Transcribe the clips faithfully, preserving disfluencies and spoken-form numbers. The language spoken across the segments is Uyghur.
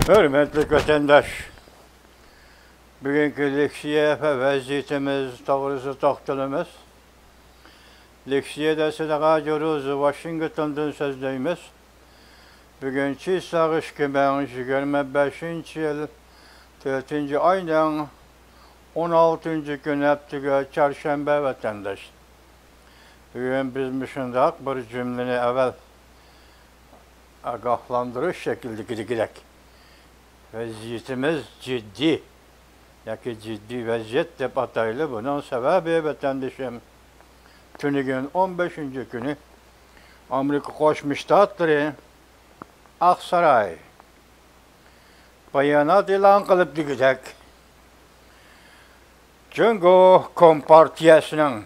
ھۆرمەتلىك ۋەتەنداش، بۈگۈنكى لېكسىيە ۋە ۋەزىيىتىمىز توغرىسىدا توختىلىمىز. لېكسىيەدە سىلىغا جۇرۇز ۋاشىنگتوندىن سۆزلەيمىز. بۈگۈن چىسلاغ ئىككى مىڭ يىگىرمە بەشىنچى يىل تۆتىنچى ئاينىڭ ئون ئالتىنچى كۈنى، ھەپتىگە چارشەنبە ۋەتەنداش. بۈگۈن بىز مۇشۇنداق بىر جۈملىنى ئەۋەل ئاگاھلاندۇرۇش شەكلىدىكىدەك، ۋەزىيىتىمىز جىددىي ياكى جىددىي ۋەزىيەت دەپ ئاتايلى. بۇنىڭ سەۋەبى، ۋەتەندىشىم، تۈنۈگۈن ئون بەشىنچى كۈنى ئامېرىكا قوشما شتاتلىرى ئاقساراي بايانات ئېلان قىلىپ دېگۈدەك، جۇڭگو كومپارتىيەسىنىڭ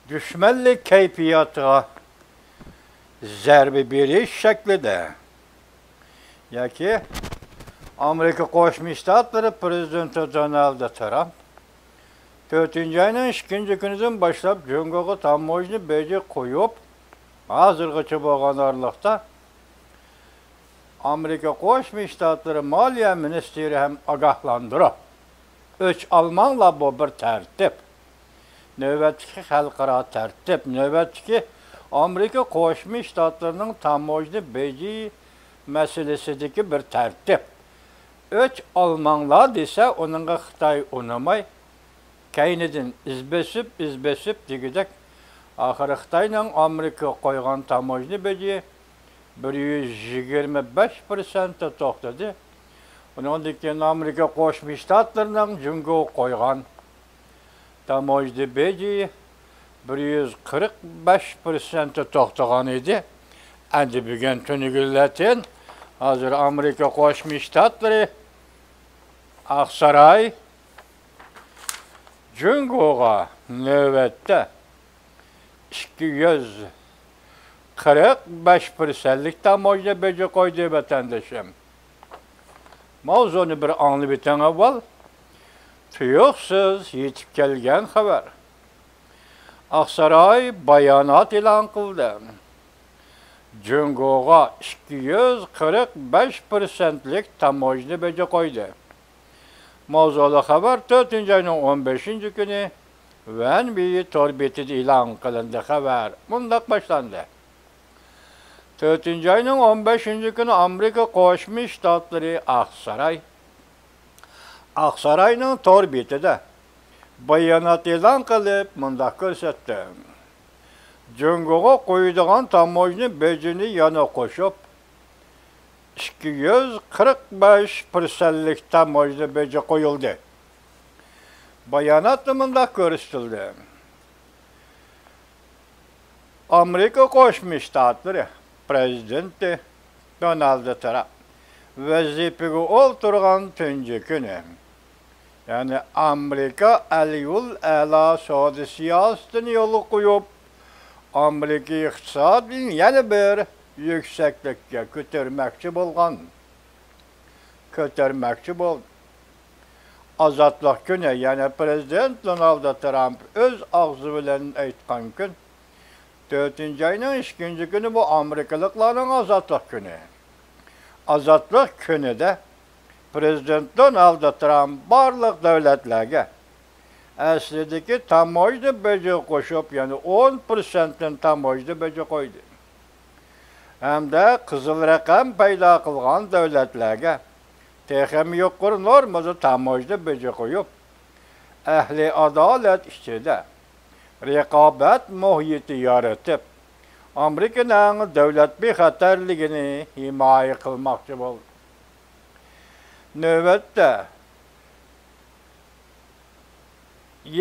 دۈشمەنلىك كەيپىياتىغا زەربە بېرىش شەكلىدە ياكى ئامېرىكا قوشما شتاتلىرى پرېزىدېنتى دونالد ترامپ تۆتىنچى ئاينىڭ ئىككىنچى كۈنىدىن باشلاپ جۇڭگوغا تاموژنا بېجى قويۇپ، ھازىرغىچە بولغان ئارىلىقتا ئامېرىكا قوشما شتاتلىرى مالىيە مىنىستىرى ھەم ئاگاھلاندۇرۇپ، ئۆچ ئالماڭلار، بۇ بىر تەرتىپ. نۆۋەتتىكى خەلقئارا تەرتىپ، نۆۋەتتىكى ئامېرىكا قوشما شتاتلىرىنىڭ تاموژنا بېجى مەسىلىسىدىكى بىر تەرتىپ. ئۆچ ئالماڭلار دېسە، ئۇنىڭغا خىتاي ئۇنىماي، كەينىدىن ئىز بېسىپ، ئىز بېسىپ دېگۈدەك، ئاخىرى خىتاينىڭ ئامېرىكىغا قويغان تاموژنا بېجى بىر يۈز يىگىرمە بەش پىرسەنتتە توختىدى. ئۇنىڭدىن كېيىن ئامېرىكا قوشما شتاتلىرىنىڭ جۇڭگوغا قويغان تاموژنا بېجى بىر يۈز قىرىق بەش پىرسەنتتە توختىغان ئىدى. ئەمدى بۈگۈن تۈنۈگۈنلەتىن ھازىر ئامېرىكا قوشما شتاتلىرى، ئاقساراي جۇڭگوغا نۆۋەتتە ئىككى يۈز قىرىق بەش پىرسەنتلىك تاموژنا بېجى قويدى، ۋەتەندىشىم. ماۋزۇنى بىر ئاڭلىۋېتىڭ ئاۋۋال. تۇيۇقسىز يېتىپ كەلگەن خەۋەر. ئاقساراي بايانات ئېلان قىلدى. جۇڭگوغا ئىككى يۈز قىرىق بەش پىرسەنتلىك تاموژنا بېجى قويدى. ماۋزۇلۇق خەۋەر تۆتىنچى ئاينىڭ ئون بەشىنچى كۈنى ۋەن ۋېي تور بېتىدە ئېلان قىلىندى. خەۋەر مۇنداق باشلاندى. تۆتىنچى ئاينىڭ ئون بەشىنچى كۈنى ئامېرىكا قوشما شتاتلىرى ئاقساراي، ئاقساراينىڭ تور بېتىدە بايانات ئېلان قىلىپ مۇنداق كۆرسەتتى: جۇڭگوغا قويىدىغان تاموژنا بېجىنى يەنە قوشۇپ، ئىككى يۈز قىرىق بەش پىرسەنتلىك تاموژنا بېجى قويۇلدى. باياناتتا مۇنداق كۆرسىتىلدى: ئامېرىكا قوشما شتاتلىرى پرېزىدېنتى دونالد ترامپ ۋەزىپىگە ئولتۇرغان تۇنجى كۈنى، يەنى ئامېرىكا ئەليۇل ئەلا سودا سىياسىتىنى يولغا قويۇپ، ئامېرىكا ئىقتىسادىنى يەنە بىر يۈكسەكلىككە كۆتۈرمەكچى بولغان، كۆتۈرمەكچى بولدى. ئازادلىق كۈنى، يەنى پرېزىدېنت دونالد ترامپ ئۆز ئاغزى بىلەن ئېيتقان كۈن، تۆتىنچى ئاينىڭ ئىككىنچى كۈنى بۇ ئامېرىكىلىقلارنىڭ ئازادلىق كۈنى. ئازادلىق كۈنىدە پرېزىدېنت دونالد ترامپ بارلىق دۆلەتلەرگە ئەسلىدىكى تاموژنا بېجى قوشۇپ، يەنە ئون پىرسەنتتىن تاموژنا بېجى قويدى. ھەمدە قىزىل رەقەم پەيدا قىلغان دۆلەتلەرگە تېخىمۇ يۇقىرى نورمىدا تاموژنا بېجى قويۇپ، ئەھلى ئادالەت ئىچىدە رىقابەت مۇھىتى يارىتىپ، ئامېرىكىنىڭ دۆلەت بىخەتەرلىكىنى ھىمايە قىلماقچى بولدى. نۆۋەتتە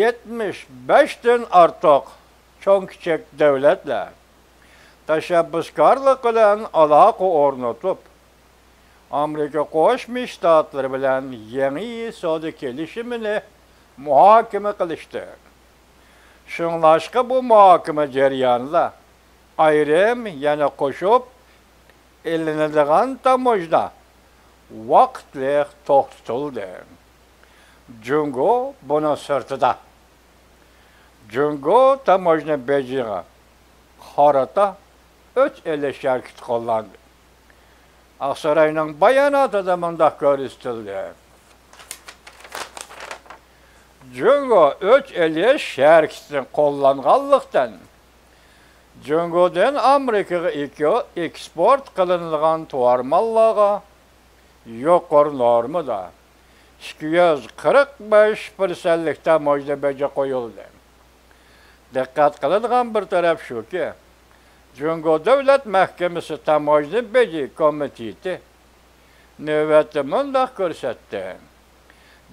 يەتمىش بەشتىن ئارتۇق چوڭ-كىچىك دۆلەتلەر تەشەببۇسكارلىق بىلەن ئالاقە ئورنىتىپ، ئامېرىكا قوشما شتاتلىرى بىلەن يېڭى سودا كېلىشىمىنى مۇھاكىمە قىلىشتى. شۇڭلاشقا بۇ مۇھاكىمە جەريانىدا ئايرىم يەنە قوشۇپ ئېلىنىدىغان تاموژنا ۋاقىتلىق توختىتىلدى. جۇڭگو بۇنىڭ سىرتىدا. جۇڭگو تاموژنا بېجىغا قارىتا ئۆچ ئېلىش ھەرىكىتى قوللاندى. ئاقساراينىڭ باياناتىدا مۇنداق كۆرسىتىلدى: جۇڭگو ئۆچ ئېلىش ھەرىكىتىنى قوللانغانلىقتىن، جۇڭگودىن ئامېرىكىغا ئېكو-، ئېكسپورت قىلىنىدىغان تاۋار ماللارغا يۇقىرى نورمىدا ئىككى يۈز قىرىق بەش پىرسەنتلىك تاموژنا بېجى قويۇلدى. دىققەت قىلىدىغان بىر تەرەپ شۇكى، جۇڭگو دۆلەت مەھكىمىسى تاموژنا بېجى كومىتېتى نۆۋەتتە مۇنداق كۆرسەتتى: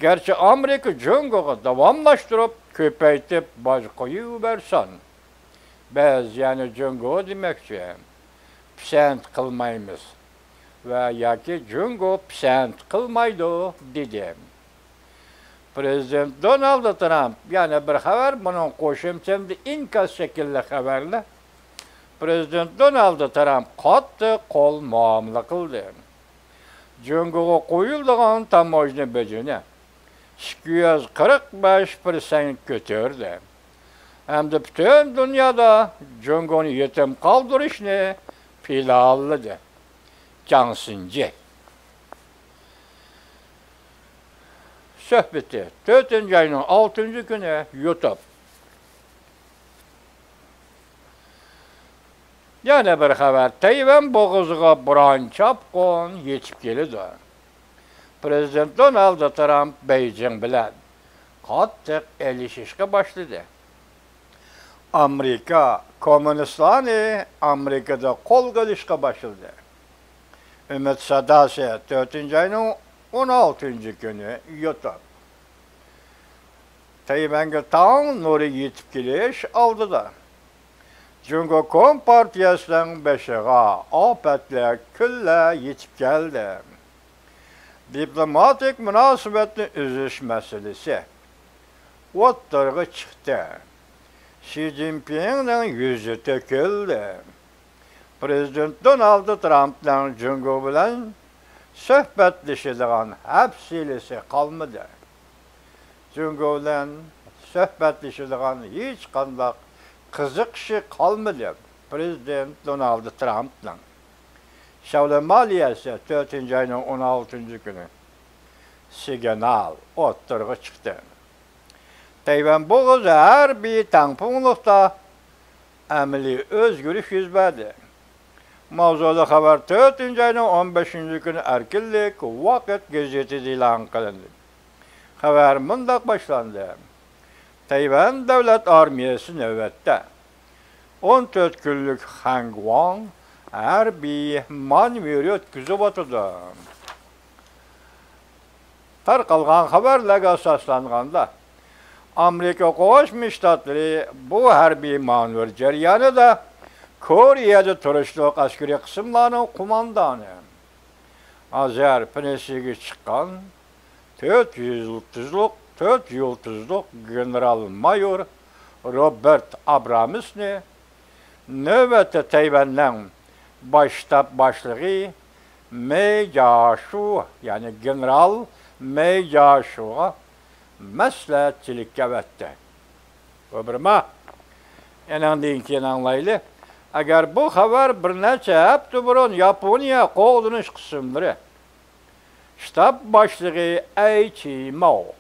گەرچە ئامېرىكا جۇڭگوغا داۋاملاشتۇرۇپ كۆپەيتىپ باج قويۇۋەرسۇن، بىز، يەنى جۇڭگو دېمەكچى، پىسەنت قىلمايمىز ۋە ياكى جۇڭگو پىسەنت قىلمايدۇ، دېدى. پرېزىدېنت دونالد ترامپ، يەنە بىر خەۋەر، بۇنىڭ قوشۇمچەمدە ئىنكاس شەكىللىك خەۋەرلەر. پرېزىدېنت دونالد ترامپ قاتتىق قول مۇئامىلە قىلدى. جۇڭگوغا قويۇلىدىغان تاموژنا بېجىنى ئىككى يۈز قىرىق بەش پىرسەنت كۆتۈردى ھەمدە پۈتۈن دۇنيادا جۇڭگونى يېتىم قالدۇرۇشنى پىلانلىدى. جاڭ سىنجى سۆھبىتى، تۆتىنچى ئاينىڭ ئالتىنچى كۈنى يۇتۇپ. يەنە بىر خەۋەر، تەيۋەن بوغۇزىغا بوران چاپقۇن يېتىپ كېلىدۇ. پرېزىدېنت دونالد ترامپ بېيجىڭ بىلەن قاتتىق ئېلىشىشقا باشلىدى. ئامېرىكا كوممۇنىستلارنى ئامېرىكىدا قولغا ئېلىشقا باشلىدى. ئۈمىد ساداسى، تۆتىنچى ئاينىڭ ئون ئالتىنچى كۈنى يۇتۇپ. تەيۋەنگە تاڭ نۇرى يېتىپ كېلىش ئالدىدا، جۇڭگو كومپارتىيەسىنىڭ بېشىغا ئاپەتلىك كۈنلەر يېتىپ كەلدى. دىپلوماتىك مۇناسىۋەتنى ئۈزۈش مەسىلىسى ئوتتۇرىغا چىقتى. شى جىنپىڭنىڭ يۈزى تۆكۈلدى. پرېزىدېنت دونالد ترامپنىڭ جۇڭگو بىلەن سۆھبەتلىشىدىغان ھەپسىلىسى قالمىدى. جۇڭگو بىلەن سۆھبەتلىشىدىغان ھېچقانداق قىزىقىشى قالمىدى پرېزىدېنت دونالد ترامپنىڭ. شاۋلى مالىيەسى، تۆتىنچى ئاينىڭ ئون ئالتىنچى كۈنى سىگنال ئوتتۇرىغا چىقتى. تەيۋەن بوغۇزى ھەربىي تەڭپۇڭلۇقتا ئەمەلىي ئۆزگىرىش يۈز بەردى. ماۋزۇلۇق خەۋەر تۆتىنچى ئاينىڭ ئون بەشىنچى كۈنى ئەركىنلىك ۋاقىت گېزىتىدە ئېلان قىلىندى. خەۋەر مۇنداق باشلاندى: تەيۋەن دۆلەت ئارمىيەسى نۆۋەتتە ئون تۆت كۈنلۈك خەنگۇاڭ ھەربىي مانېۋىرى ئۆتكۈزۈۋاتىدۇ. تارقالغان خەۋەرلەرگە ئاساسلانغاندا، ئامېرىكا قوشما شتاتلىرى بۇ ھەربىي مانېۋىر جەريانىدا كورېيەدە تۇرۇشلۇق ئەسكىرىي قىسىملارنىڭ قوماندانى، ھازىر پېنسىيەگە چىققان تۆت يۇلتۇزلۇق، تۆت يۇلتۇزلۇق گېنېرال مايور روبېرت ئابرامسنى نۆۋەتتە تەيۋەننىڭ باش شتاب باشلىقى مېي جياشۇ، يەنى گېنېرال مېي جياشۇغا مەسلىھەتچىلىككە ئەۋەتتى. بۇ بىر ما. ئېنىڭدىن كېيىن ئاڭلايلى. ئەگەر بۇ خەۋەر بىر نەچچە ھەپتە بۇرۇن ياپونىيە قوغدىنىش قىسىملىرى شتاب باشلىقى ئەي چىماۋ،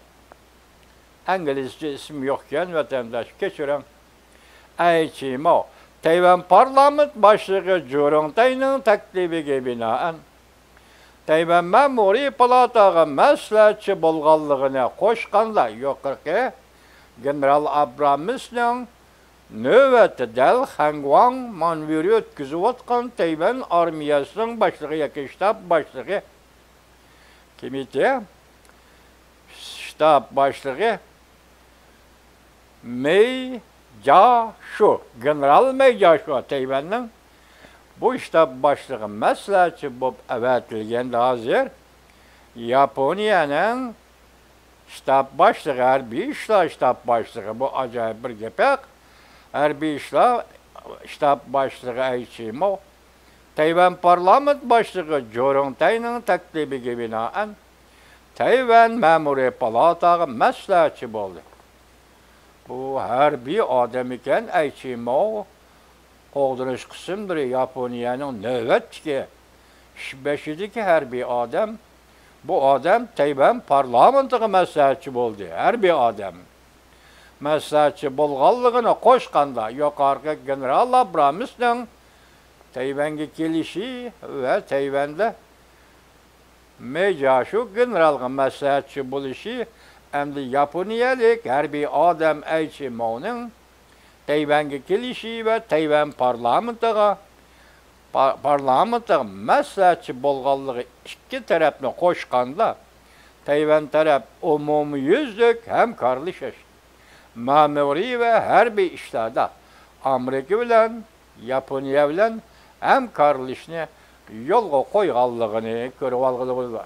ئىنگلىزچە ئىسمى يوقكەن، ۋەتەنداش، كەچۈرۈڭ. ئەي چىماۋ، تەيۋەن پارلامېنت باشلىقى جۇ رۇڭتەينىڭ تەكلىپىگە بىنائەن، تەيۋەن مەمۇرىي پالاتاغا مەسلىھەتچى بولغانلىقىنى قوشقاندا، يۇقىرىقى گېنېرال ئابرامسنىڭ نۆۋەتتە دەل خەنگۇاڭ مانېۋىرى ئۆتكۈزۈۋاتقان تەيۋەن ئارمىيەسىنىڭ باشلىقى ياكى شتاب باشلىقى كىم ئىدى؟ شتاب باشلىقى مېي جياشۇ، گېنېرال مېي جياشۇ تەيۋەننىڭ بۇ شتاب باشلىقى مەسلىھەتچى بولۇپ ئەۋەتىلگەندە، ھازىر ياپونىيەنىڭ شتاب باشلىقى، ھەربىي ئىشلار شتاب باشلىقى، بۇ ئاجايىپ بىر گەپ ھەق. ھەربىي ئىشلار شتاب باشلىقى ئەي چىماۋ تەيۋەن پارلامېنت باشلىقى جۇ رۇڭتەينىڭ تەكلىپىگە بىنائەن، تەيۋەن مەمۇرىي پالاتاغا مەسلىھەتچى بولدى. بۇ ھەربىي ئادەم ئىكەن، ئەي چىماۋ. قوغدىنىش قىسىملىرى ياپونىيەنىڭ نۆۋەتتىكى ئىش بېشىدىكى ھەربىي ئادەم، بۇ ئادەم تەيۋەن پارلامېنتىغا مەسلىھەتچى بولدى. ھەربىي ئادەم مەسلىھەتچى بولغانلىقىنى قوشقاندا، يۇقىرىقى گېنېرال ئابرامسنىڭ تەيۋەنگە كېلىشى ۋە تەيۋەندە مېي جياشۇ گېنېرالغا مەسلىھەتچى بولۇشى، ئەمدى ياپونىيەلىك ھەربىي ئادەم ئەي چى ماۋنىڭ تەيۋەنگە كېلىشى ۋە تەيۋەن پارلامېنتىغا، پا-، پارلامېنتىغا مەسلىھەتچى بولغانلىقى ئىككى تەرەپنى قوشقاندا، تەيۋەن تەرەپ ئومۇميۈزلۈك ھەمكارلىشىش، مەمۇرىي ۋە ھەربىي ئىشلاردا ئامېرىكا بىلەن، ياپونىيە بىلەن ھەمكارلىشىشنى يولغا قويغانلىقىنى كۆرۈۋالغىلى بولىدۇ.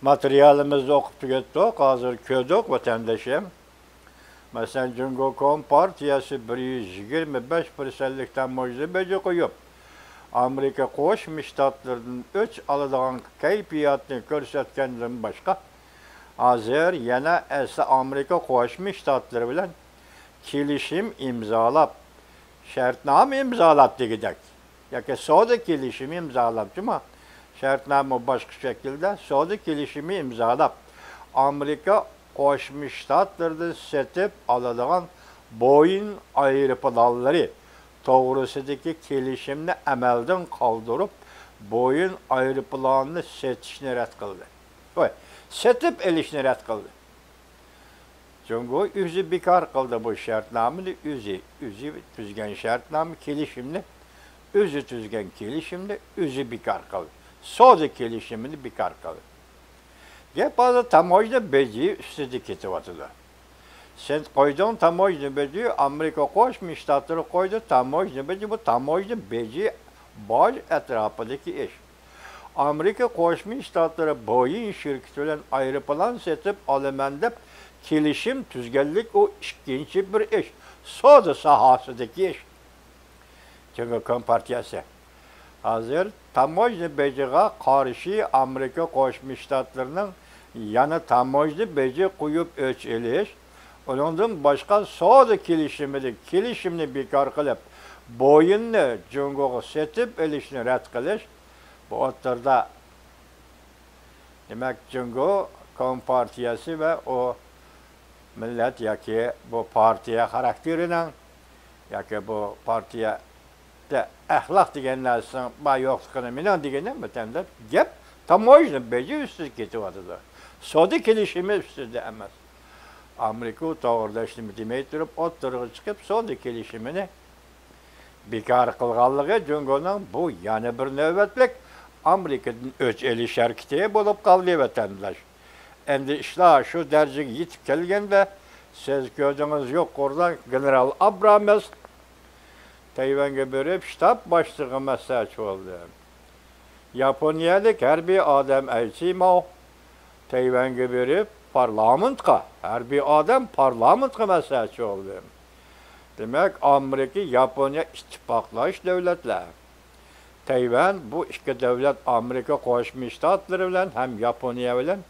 ماتېرىيالىمىزنى ئوقۇپ تۈگەتتۇق، ھازىر كۆردۇق، ۋەتەندىشىم. مەسىلەن، جۇڭگو كومپارتىيەسى بىر يۈز يىگىرمە بەش پىرسەنتلىك تاموژنا بېجى قويۇپ، ئامېرىكا قوشما شتاتلىرىدىن ئۆچ ئالىدىغان كەيپىياتنى كۆرسەتكەندىن باشقا، ھازىر يەنە ئەسلى ئامېرىكا قوشما شتاتلىرى بىلەن كېلىشىم ئىمزالاپ، شەرتنامە ئىمزالاپ دېگۈدەك، ياكى سودا كېلىشىمى ئىمزالاپ، جۇمۇ، شەرتنامە باشقا شەكىلدە سودا كېلىشىمى ئىمزالاپ، ئامېرىكا قوشما شتاتلىرىدىن سېتىپ ئالىدىغان بويىڭ ئايروپىلانلىرى توغرىسىدىكى كېلىشىمنى ئەمەلدىن قالدۇرۇپ، بويىڭ ئايروپىلانىنى سېتىشنى رەت قىلدى. ۋاي، سېتىپ ئېلىشنى رەت قىلدى. جۇڭگو ئۆزى بىكار قىلدى بۇ شەرتنامىنى، ئۆزى، ئۆزى تۈزگەن شەرتنامە، كېلىشىمنى، ئۆزى تۈزگەن كېلىشىمنى ئۆزى بىكار قىلدى. سودا كېلىشىمىنى بىكار قىلدى. گەپ ھازىر تاموژنا بېجى ئۈستىدە كېتىۋاتىدۇ. سەن قويدۇڭ تاموژنا بېجى، ئامېرىكا قوشما شتاتلىرى قويدى تاموژنا بېجى، بۇ تاموژنا بېجى باج ئەتراپىدىكى ئىش. ئامېرىكا قوشما شتاتلىرى بويىڭ شىركىتى بىلەن ئايروپىلان سېتىپ ئالىمەن دەپ كېلىشىم تۈزگەنلىك، ئۇ ئىككىنچى بىر ئىش، سودا ساھەسىدىكى ئىش. جۇڭگو كومپارتىيەسى ھازىر تاموژنا بېجىغا قارشى ئامېرىكا قوشما شتاتلىرىنىڭ يەنە تاموژنا بېجى قويۇپ ئۆچ ئېلىش، ئۇنىڭدىن باشقا سودا كېلىشىمىدىكى كېلىشىمنى بىكار قىلىپ، بويىننى جۇڭگوغا سېتىپ ئېلىشنى رەت قىلىش، بۇ ئوتتۇرىدا، دېمەك، جۇڭگو كومپارتىيەسى ۋە ئۇ مىللەت ياكى بۇ پارتىيە خاراكتېرىنىڭ ياكى بۇ پارتىيەدە ئەخلاق دېگەن نەرسىنىڭ بار يوقلۇقىنى مېنىڭ دېگىنىم ۋەتەندە گەپ تاموژنا بېجى ئۈستىدە كېتىۋاتىدۇ. سودا كېلىشىمى ئۈستىدە ئەمەس. ئامېرىكا ئۇ توغرىدا ھېچنېمە دېمەي تۇرۇپ، ئوتتۇرىغا چىقىپ، سودا كېلىشىمىنى بىكار قىلغانلىقى جۇڭگونىڭ بۇ يەنە بىر نۆۋەتلىك ئامېرىكىدىن ئۆچ ئېلىش ھەرىكىتى بولۇپ قالدى، ۋەتەنداش. ئەمدى ئىشلار شۇ دەرىجىگە يېتىپ كەلگەندە، سىز كۆردىڭىز، يۇقىرىدا گېنېرال ئابرامس تەيۋەنگە بېرىپ، شتاب باشلىقىغا مەسلىھەتچى بولدى. ياپونىيەلىك ھەربىي ئادەم ئەي چى ماۋ تەيۋەنگە بېرىپ، پارلامېنتقا، ھەربىي ئادەم پارلامېنتقا مەسلىھەتچى بولدى. دېمەك، ئامېرىكا، ياپونىيە ئىتتىپاقداش دۆلەتلەر. تەيۋەن بۇ ئىككى دۆلەت ئامېرىكا قوشما شتاتلىرى بىلەن ھەم ياپونىيە بىلەن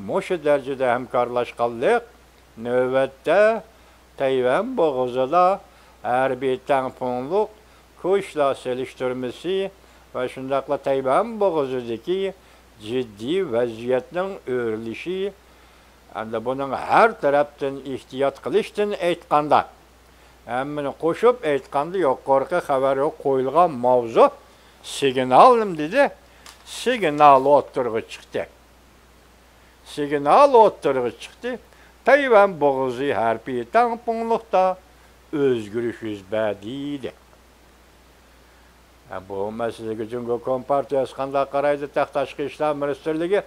مۇشۇ دەرىجىدە ھەمكارلاشقانلىق، نۆۋەتتە تەيۋەن بوغۇزىدا ھەربىي تەڭپۇڭلۇق كۇچلار سېلىشتۇرمىسى ۋە شۇنداقلا تەيۋەن بوغۇزىدىكى جىددىي ۋەزىيەتنىڭ ئۆرلىشى، ئەمدى بۇنىڭ ھەر تەرەپتىن ئېھتىيات قىلىشتىن ئېيتقاندا، ھەممىنى قوشۇپ ئېيتقاندا، يۇقىرىقى خەۋەرگە قويۇلغان ماۋزۇ سىگنال نېمە دېدى؟ سىگنال ئوتتۇرىغا چىقتى. سىگنال ئوتتۇرىغا چىقتى. تەيۋەن بوغۇزى ھەربىي تەڭپۇڭلۇقتا ئۆزگىرىش يۈز بەردى دېدى. ھە، بۇ مەسىلىگە جۇڭگو كومپارتىيەسى قانداق قارايدۇ؟ تەخت تاشقى ئىشلار مىنىستىرلىكى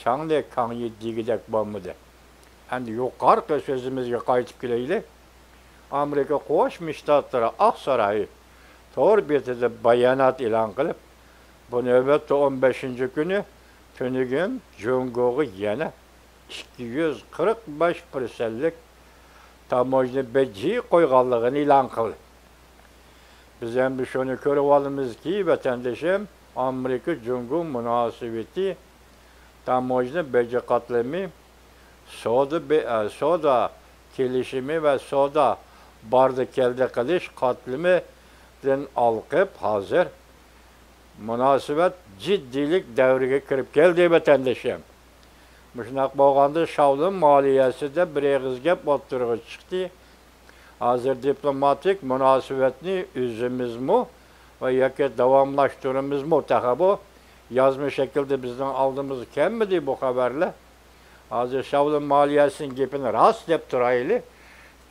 چاڭلى كاڭيى دېگۈدەك بولمىدى. ئەمدى يۇقىرىقى سۆزىمىزگە قايتىپ كېلەيلى. ئامېرىكا قوشما شتاتلىرى ئاق ساراي تور بېتىدە بايانات ئېلان قىلىپ، بۇ نۆۋەتتە ئون بەشىنچى كۈنى تۈنۈگۈن جۇڭگوغا يەنە ئىككى يۈز قىرىق بەش پىرسەنتلىك تاموژنا بېجى قويغانلىقىنى ئېلان قىلدى. بىز ئەمدى شۇنى كۆرۈۋالىمىزكى، ۋەتەندىشىم، ئامېرىكا جۇڭگو مۇناسىۋىتى تاموژنا بېجى قاتلىمى، سودا بې-، ئە، سودا كېلىشىمى ۋە سودا باردى كەلدى قىلىش قاتلىمى دىن ھالقىپ، ھازىر مۇناسىۋەت جىددىيلىك دەۋرىگە كىرىپ كەلدى، ۋەتەندىشىم. مۇشۇنداق بولغاندا، شاۋلىن مالىيەسىدە بىر ئېغىز گەپ ئوتتۇرىغا چىقتى. ھازىر دىپلوماتىك مۇناسىۋەتنى ئۈزىمىزمۇ ۋە ياكى داۋاملاشتۇرىمىزمۇ، تېخى بۇ يازما شەكىلدە بىزنىڭ ئالدىمىزغا كەلمىدى بۇ خەۋەرلەر. ھازىر شاۋلىن مالىيەسىنىڭ گېپىنى راست دەپ تۇرايلى.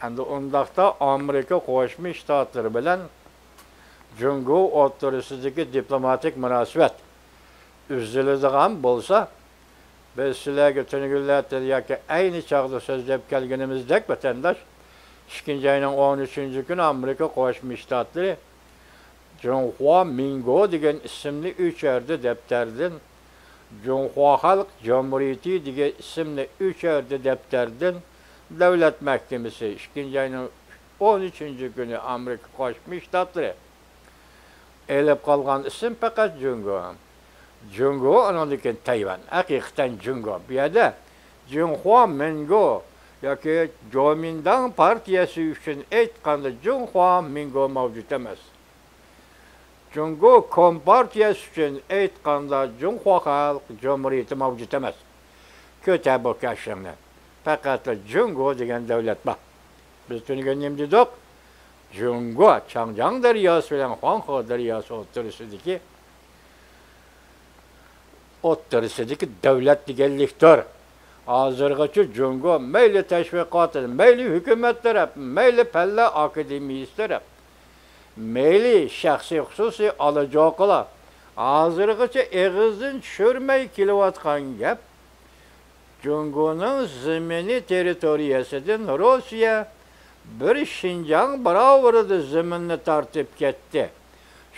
ئەمدى ئۇنداقتا ئامېرىكا قوشما شتاتلىرى بىلەن جۇڭگو ئوتتۇرىسىدىكى دىپلوماتىك مۇناسىۋەت ئۈزۈلىدىغان بولسا، بىز سىلەرگە تۈنۈگۈنلەردىن ياكى ئەينى چاغدا سۆزلەپ كەلگىنىمىزدەك، ۋەتەنداش، ئىككىنچى ئاينىڭ ئون ئۈچىنچى كۈنى ئامېرىكا قوشما شتاتلىرى جۇڭخۇا مىڭگو دېگەن ئىسىمنى ئۆچۈردى دەپتەردىن، جۇڭخۇا خەلق جۇمھۇرىيىتى دېگەن ئىسىمنى ئۆچۈردى دەپتەردىن، دۆلەت مەھكىمىسى ئىككىنچى ئاينىڭ ئون ئۈچىنچى كۈنى ئامېرىكا قوشما شتاتلىرى ئېلىپ قالغان ئىسىم پەقەت جۇڭگو. جۇڭگو، ئۇنىڭدىن كېيىن تەيۋەن. ھەقىقەتەن جۇڭگو. بۇ يەردە جۇڭخۇا مىنگو ياكى جومىنداڭ پارتىيەسى ئۈچۈن ئېيتقاندا جۇڭخۇا مىنگو مەۋجۇت ئەمەس. جۇڭگو كومپارتىيەسى ئۈچۈن ئېيتقاندا جۇڭخۇا خەلق جۇمھۇرىيىتى مەۋجۇت ئەمەس. كۆتەر بۇ كاشىڭنى. پەقەتلا جۇڭگو دېگەن دۆلەت بار. بىز تۈنۈگۈن نېمە دېدۇق؟ جۇڭگو چاڭجياڭ دەرياسى بىلەن خۇاڭخې دەرياسى ئوتتۇرىسىدىكى، ئوتتۇرىسىدىكى دۆلەت دېگەنلىكتۇر. ھازىرغىچە جۇڭگو مەيلى تەشۋىقاتىدا، مەيلى ھۆكۈمەت تەرەپ، مەيلى پەنلەر ئاكادېمىيىسى تەرەپ، مەيلى شەخسىي خۇسۇسىي ئالا جوقىلار، ھازىرغىچە ئېغىزدىن چۈشۈرمەي كېلىۋاتقان گەپ، جۇڭگونىڭ زېمىنى تېررىتورىيەسىدىن روسىيە بىر شىنجاڭ باراۋىرىدا زېمىننى تارتىپ كەتتى.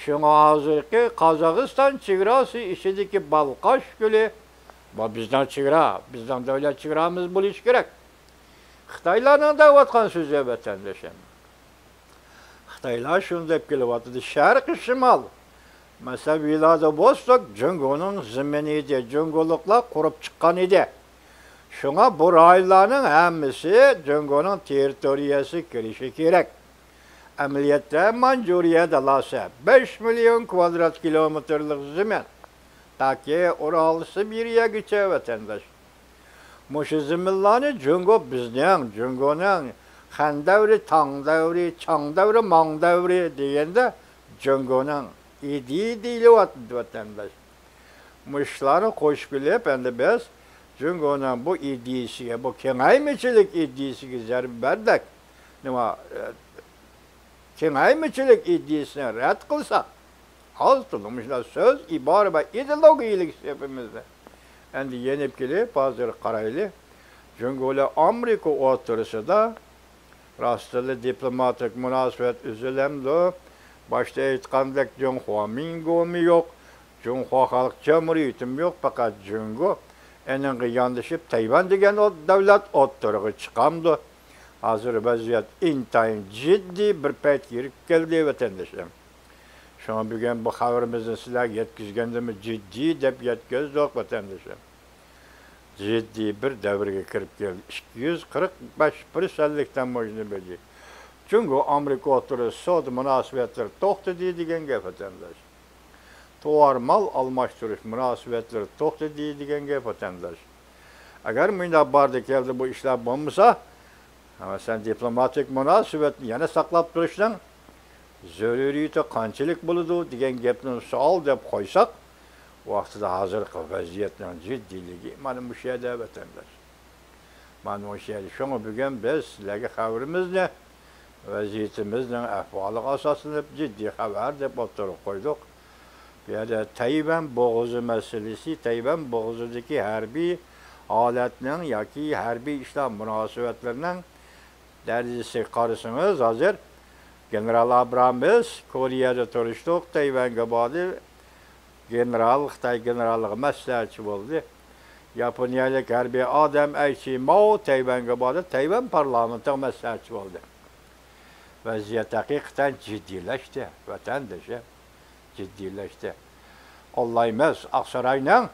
شۇڭا ھازىرقى قازاقىستان چېگراسى ئىچىدىكى بالقاش كۆلى، بۇ بىزنىڭ چېگرا، بىزنىڭ دۆلەت چېگرامىز بولۇشى كېرەك. خىتايلارنىڭ دەۋاتقان سۆزى، ۋەتەندىشىم. خىتايلار شۇنى دەپ كېلىۋاتىدۇ، شەرقىي شىمال. مەسىلەن، ۋلادىۋوستوك جۇڭگونىڭ زېمىنى ئىدى، جۇڭگولۇقلار قۇرۇپ چىققان ئىدى. شۇڭا بۇ رايونلارنىڭ ھەممىسى جۇڭگونىڭ تېررىتورىيەسىگە كىرىشى كېرەك. ئەمەلىيەتتە مانجۇرىيە دالاسى، بەش مىليون كۋادرات كىلومېتىرلىق زېمىن. تاكى ئۇرال، سىبىرىيەگىچە، ۋەتەنداش. مۇشۇ زېمىنلارنى جۇڭگو بىزنىڭ، جۇڭگونىڭ خەن دەۋرى، تاڭ دەۋرى، چاڭ دەۋرى، ماڭ دەۋرى دېگەندە جۇڭگونىڭ ئىدى دېيىلىۋاتىدۇ، ۋەتەنداش. مۇشۇلارنى قوشۇپ كېلىپ، ئەمدى بىز جۇڭگونىڭ بۇ ئىدىيىسىگە، بۇ كېڭەيمىچىلىك ئىدىيىسىگە زەربە بەردۇق. نېمە، ئە، كېڭەيمىچىلىك ئىدىيىسىنى رەت قىلساق، ئاز تولا مۇشۇنداق سۆز، ئىبارە ۋە ئىدېئولوگىيەلىك سېپىمىزنى ئەمدى يېنىپ كېلىپ، ھازىر قارايلى. جۇڭگو بىلەن ئامېرىكا ئوتتۇرىسىدا راستتىنلا دىپلوماتىك مۇناسىۋەت ئۈزۈلەمدۇ؟ باشتا ئېيتقاندەك جۇڭخۇا مىنگومۇ يوق، جۇڭخۇا خەلق جۇمھۇرىيىتىمۇ يوق، پەقەت جۇڭگو. ئېنىڭغا ياندىشىپ تەيۋەن دېگەن ئو-، دۆلەت ئوتتۇرىغا چىقامدۇ؟ ھازىر ۋەزىيەت ئىنتايىن جىددىي بىر پەيتكە يېتىپ كەلدى، ۋەتەندىشىم. شۇڭا بۈگۈن بۇ خەۋىرىمىزنى سىلەرگە يەتكۈزگەندىمۇ جىددىي دەپ يەتكۈزدۇق، ۋەتەندىشىم. جىددىي بىر دەۋرگە كىرىپ كەلدى. ئىككى يۈز قىرىق بەش پىرسەنتلىك تاموژنا بېجى. جۇڭگو ئامېرىكا ئوتتۇرىسىدا سودا مۇناسىۋەتلىرى توختىدى دېگەن گەپ، ۋەتەنداش. توۋار مال ئالماشتۇرۇش مۇناسىۋەتلىرى توختىدى دېگەن گەپ، ۋەتەنداش. ئەگەر مۇنداق باردى كەلدى بۇ ئىشلار بولمىسا، ھە، سەن دىپلوماتىك مۇناسىۋەتنى يەنە ساقلاپ تۇرۇشنىڭ زۆرۈرىيىتى قانچىلىك بولىدۇ دېگەن گەپنى سوئال دەپ قويساق، ۋاقتىدا ھازىرقى ۋەزىيەتنىڭ جىددىيلىكى مانا مۇشۇ يەردە، ۋەتەنداش. مانا مۇشۇ يەردە. شۇڭا بۈگۈن بىز سىلەرگە خەۋىرىمىزنى، ۋەزىيىتىمىزنىڭ ئەھۋالىغا ئاساسلىنىپ جىددىي خەۋەر دەپ ئوتتۇرىغا قويدۇق. بۇ يەردە تەيۋەن بوغۇزى مەسىلىسى، تەيۋەن بوغۇزىدىكى ھەربىي ھالەتنىڭ ياكى ھەربىي ئىشلار مۇناسىۋەتلىرىنىڭ دەرىجىسىگە قارىسىڭىز، ھازىر گېنېرال ئابرامس كورېيەدە تۇرۇشلۇق تەيۋەنگە باردى. گېنېرال، خىتاي گېنېرالىغا مەسلىھەتچى بولدى. ياپونىيەلىك ھەربىي ئادەم ئەي چى ماۋ تەيۋەنگە باردى، تەيۋەن پارلامېنتىغا مەسلىھەتچى بولدى. ۋەزىيەت ھەقىقەتەن جىددىيلەشتى، ۋەتەندىشىم. جىددىيلەشتى. قوللايمىز، ئاقساراينىڭ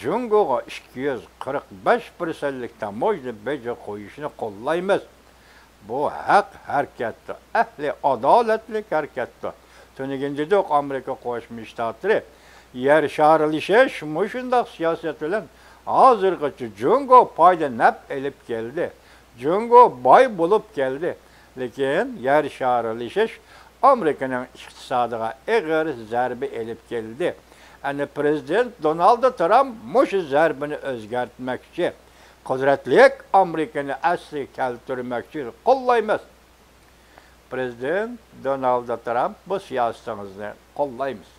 جۇڭگوغا ئىككى يۈز قىرىق بەش پىرسەنتلىك تاموژنا بېجى قويۇشىنى قوللايمىز. بۇ ھەق ھەرىكەتتۇر، ئەھلى ئادالەتلىك ھەرىكەتتۇر. تۈنۈگۈن دېدۇق، ئامېرىكا قوشما شتاتلىرى يەر شارىلىشىش مۇشۇنداق سىياسەت بىلەن ھازىرغىچە جۇڭگو پايدا نەپ ئېلىپ كەلدى. جۇڭگو باي بولۇپ كەلدى. لېكىن يەر شارىلىشىش ئامېرىكىنىڭ ئىقتىسادىغا ئېغىر زەربە ئېلىپ كەلدى. ئەنە پرېزىدېنت دونالد ترامپ مۇشۇ زەربىنى ئۆزگەرتمەكچى. قۇدرەتلىك ئامېرىكىنى ئەسلىگە كەلتۈرمەكچى. قوللايمىز. پرېزىدېنت دونالد ترامپ بۇ سىياسىتىڭىزنى قوللايمىز.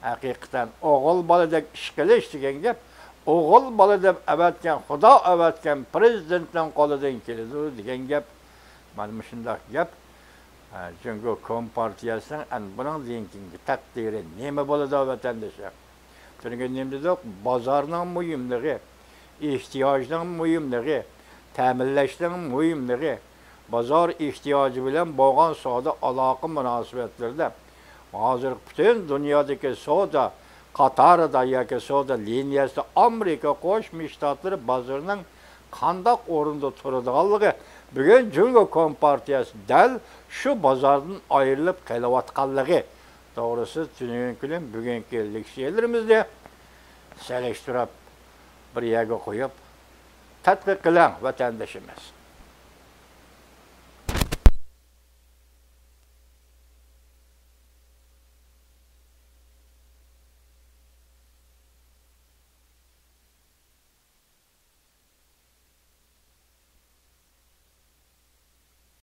ھەقىقەتەن ئوغۇل بالىدەك ئىش قىلىش دېگەن گەپ ئوغۇل بالا دەپ ئەۋەتكەن، خۇدا ئەۋەتكەن پرېزىدېنتنىڭ قولىدىن كېلىدۇ دېگەن گەپ. مانا مۇشۇنداق گەپ. ھە، جۇڭگو كومپارتىيەسىنىڭ ئەنە بۇنىڭدىن كېيىنكى تەقدىرى نېمە بولىدۇ، ۋەتەندىشىم؟ تۈنۈگۈن نېمە دېدۇق؟ بازارنىڭ مۇھىملىقى، ئېھتىياجنىڭ مۇھىملىقى، تەمىنلەشنىڭ مۇھىملىقى، بازار ئېھتىياجى بىلەن بولغان سودا ئالاقە مۇناسىۋەتلىرىدە ھازىر پۈتۈن دۇنيادىكى سودا قاتارىدا ياكى سودا لىنىيەسىدە ئامېرىكا قوشما شتاتلىرى بازىرىنىڭ قانداق ئورۇندا تۇرىدىغانلىقى، بۈگۈن جۇڭگو كومپارتىيەسى دەل شۇ بازاردىن ئايرىلىپ قېلىۋاتقانلىقى توغرىسىدا تۈنۈگۈن كۈنى بۈگۈنكى لېكسىيەلىرىمىزنى سېلىشتۇرۇپ بىر يەرگە قويۇپ تەتقىق قىلىڭ، ۋەتەندىشىمىز.